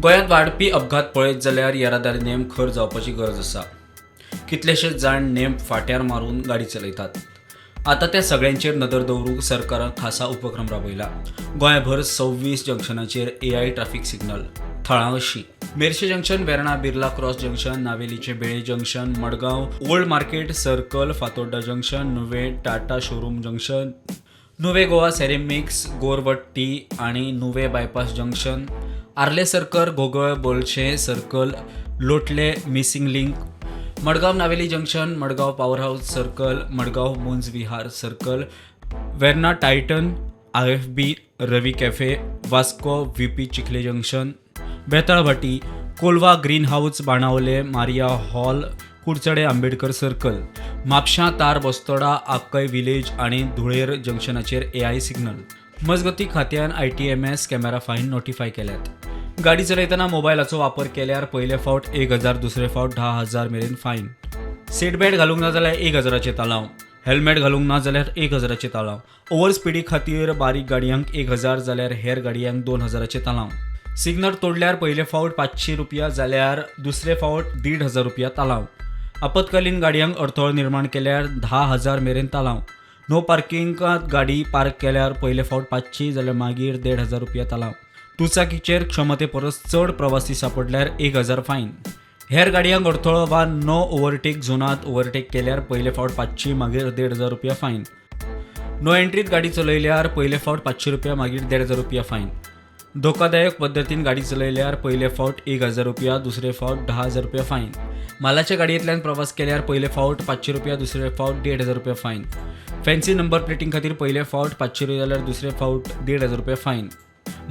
गोंयांत वाडपी अपघात पळयत जाल्यार येरादारी नेम खर जावपाची गरज आसा. कितलेशेच जाण नेम फाट्यार मारून गाडी चलयतात. आतां त्या सगळ्यांचेर नदर दवरूंक सरकारान खासा उपक्रम राबयला. गोंयभर 26 जंक्शनाचेर एआय ट्राफीक सिग्नल. थळां अशीं: Merces junction, Verna Birla cross junction, नावेलीचे Bele junction, Madgaon old market circle, Fatorda junction, Nuvem Tata showroom junction, Nuve Goa ceramics, Gorvatti आणि नुवे bypass junction, early circle, घोगळ बोलशे circle, लोटले missing link, Madgaon Naveli junction, Madgaon power house circle, Madgaon मुंज विहार circle, Verna Titan IFB, Ravi cafe, Vasco VP Chikhale junction, Betalbatim, Colva green house, Benaulim Maria hall, Curchorem Ambedkar circle, म्हापशां तार Bastora, आक्कय village आनी धुळेर जंक्शनाचेर AI signal. मजगती, खात्यान ITMS camera fine notify केल्यात. गाडी चलयतना मोबायलाचो वापर केल्यार पयले फावट 1000, दुसरे फावट 10,000 मेरेन फायन. सीट बेल्ट घालूंक ना जाल्यार 1000चे तालांव. हेल्मेट घालूंक ना जाल्यार 1000चे तालांव. ओव्हर स्पिडी खातीर बारीक गाडयांक 1000 जाल्यार हेर गाडयांक 2000चे तालांव. सिग्नल तोडल्यार पयले फावट 500 रुपया जाल्यार दुसरे फावट 1500 रुपया तालांव. आपत्कालीन गाडयांक अडथळो निर्माण केल्यार 10,000 मेरेन तालांव. नो पार्किंगात गाडी पार्क केल्यार पयले फावट 500 जाल्यार मागीर 1500 रुपया तालांव. दुचाकीचेर क्षमते परस चड प्रवासी सापडल्यार 1000 फायन. हेर गाडयांक अडथळो वा नो ओव्हरटेक झोनात ओव्हरटेक केल्यार पयले फावट 500, मागीर 1500 रुपया फायन. नो एंट्रीत गाडी चलयल्यार पयले फावट 500 रुपया, मागीर 1500 रुपया फायन. धोकादायक पद्दतीन गाडी चलयल्यार पयले फावट 1000 रुपया, दुसरे फावट 10,000 रुपया फायन. मालाच्या गाडयेंतल्यान प्रवास केल्यार पयले फावट 500 रुपया, दुसरे फावट 1500 रुपया फायन. फॅन्सी नंबर प्लेटींग खातीर पयले फावट 500 रुपया जाल्यार दुसरे फावट 1500 रुपया फायन.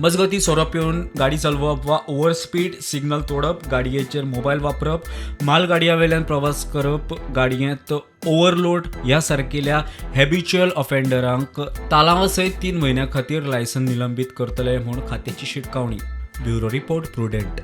मजगती, सोरो पिवन गाडी चलोवप वा ओव्हर स्पीड, सिग्नल तोडप, गाडयेचेर मोबायल वापरप, मालगाडया वेल्यान प्रवास करप, गाडयेंत ओव्हरलोड ह्या सारकिल्या हॅबिच्युअल ऑफेंडरांक तालांवा सयत 3 म्हयन्यां खातीर लायसन निलंबीत करतले म्हूण खात्याची शिटकावणी. Bureau report, prudent.